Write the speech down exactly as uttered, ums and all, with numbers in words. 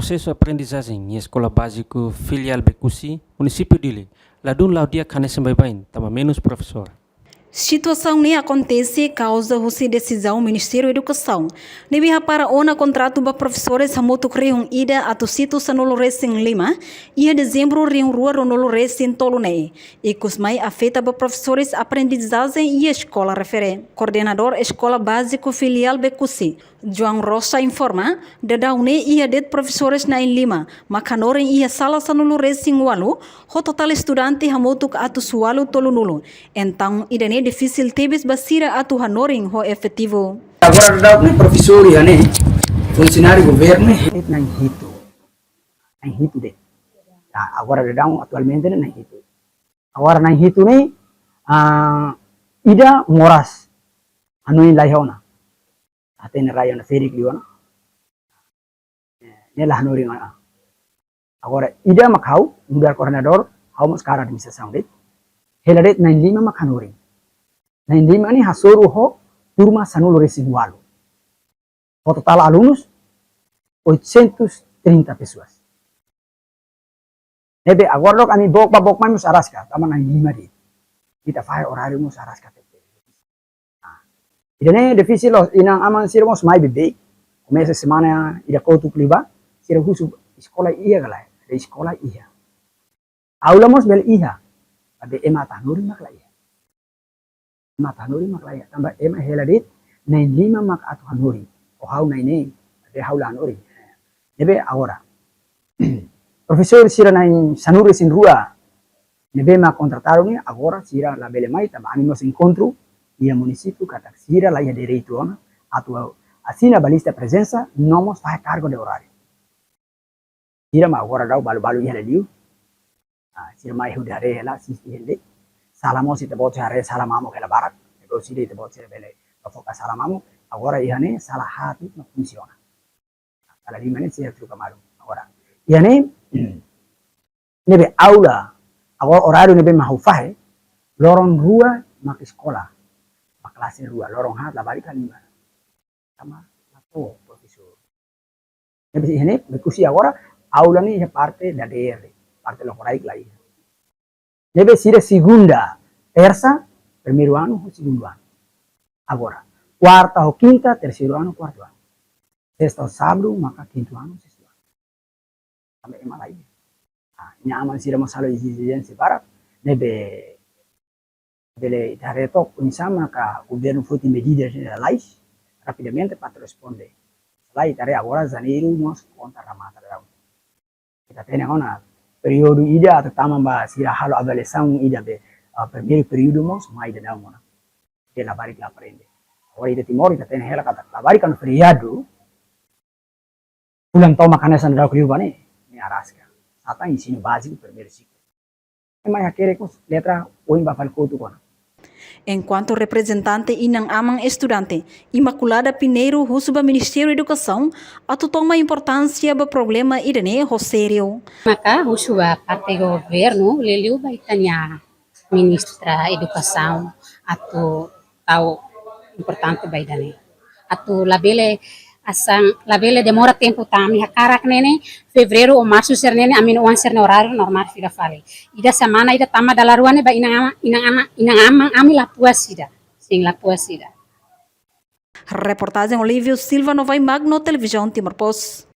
Prosesu aprendizajen iha Eskola Báziku Filiál Becusse, Munisípiu Dili, ladún la'o di'ak hanesan baibain, tanba menus profesór. Situasaun ne'e akontese kauza husi desizaun Ministériu Edukasaun ne'ebé hapara ona kontratu ba profesores hamutuk rihun ida atus hitu sanulu resin lima, iha Dezembru rihun rua ruanulu resin tolu ne'e. Ikusmai afeta ba profesores aprendizajen iha eskola refere. Koordenadór Eskola Báziku Filiál Becusse, João Rocha informa, daudaun ne'e iha de'it profesores na'in-lima mak hanorin iha sala sanulu resin ualu, ho totál estudante hamutuk atus ualu tolunulu. Entaun, ida-ne'e difisil tebes ba sira atu hanorin ho efetivu. Agora daudaun ne'e profesór iha ne'e, funsionáriu governu ne'e, na'in-hitu. Na'in-hitu de'it. Nah, agora daudaun atualmente ne'e na'in-hitu. Agora na'in-hitu ne'e, ah, ida moras. Hanoin laiha ona. Hatene rai ona ferik liu ona. Eh, ne'e la hanorin ona. Agora, ida mak ha'u, nu'udar koordenadór, ha'u mós hakarak administrasaun de'it. Hela de'it na'in-lima mak hanorin. Na'in-lima ne'e hasoru ho turma sanulu resin ualu. Ho totál alunus, oitocentos e trinta pessoas. Ne'ebé agora loos ami book bá book mai mós araska, tanba na'in-lima de'it. Ita fahe oráriu mós araska tebes. Ah. Ida-ne'e difisil loos, inan-aman sira mós mai beibeik. Komesa semana ida kotuk liubá, sira husu eskola iha ka lae, dehan eskola iha. Aula mós bele iha, maibé ema atu hanorin mak la iha. Ema atu hanorin mak la iha, tanba ema hela de'it, na'in-lima mak atu hanorin. Ho ha'u na'in-neen, maibé ha'u la hanorin. Ne'ebé agora. Profesór sira na'in sanulu resin rua, ne'ebé mak kontratadu ne'e, agora sira labele mai, tanba ami mós enkontru iha munisípiu katak sira laiha direitu ona atu asina ba lista prezensa, no mós fahe kargu de oráriu. Sira mak agora daudaun balu-balu iha hela liu. Ah, sira mai hodi haree hela, asisti hela de'it. Sala mós ita-boot haree sala mamuk hela barak. Ne'ebé sira ita-boot sira bele foka sala mamuk. Agora iha ne'e sala haat mak funsiona. Sala lima ne'e sira troka malu. Agora iha ne'e, ne'ebé aula, agora oráriu ne'ebé mak ha'u fahe, loron rua mak eskola, mak klase rua, loron haat labarik ka lima. Tanba la to'o profesór. Ne'ebé iha ne'e, Becusse agora, aula ne'e iha parte dadeer, parte lokraik la iha. Ne'ebé sira segunda, tersa, primeiru anu, segundu anu. Agora, kuarta ho kinta, terseiru anu, kuartu anu. Sesta ho sábadu, maka kintu anu, sestu anu. Tanba ema la iha. Ah, inan-aman sira mós halo ezijénsia barak, ne'ebé bele ita haree took, oinsá maka governu foti medidas lalais, rapidamente para atu responde. Selae ita haree agora Janeiru mós konta remata daudaun. Ita hatene ona períodu ida atu tama ba sira halo avaliasaun ida be, ah, primeiru períodu mós mai daudaun ona. Ita labarik la aprende. Agora ita Timor, ita hatene hela katak labarik kan feriadu, fulan tomak hanesan daudauk liubá ne'e, ne'e araska. Sá tan ensinu báziku, primeiru siklu. Ema hakerek mós letra oin ba fali kotuk ona. Enkuantu reprezentante inan-aman estudante, Imaculada Pinheiro husu ba Ministériu Edukasaun atu toma importánsia ba problema ida-ne'e ho sériu. Maka husu ba parte governu, liuliu ba ita-nia ministra Edukasaun atu tau importante ba ida-ne'e. Atu labele asan, labele demora tempu tan, ami hakarak ne'e ne'e, Fevereiru ou Marsu sira-ne'e ne'e, ami-nia oan sira-nia oráriu normál fila fali. Ida semana ida tama dala rua ne'e ba inan-aman, inan-aman, inan-aman ami la puas ida. Sin, la puas ida. Reportajen Olívio Silva, Novai Magno, Televizaun Timor Post.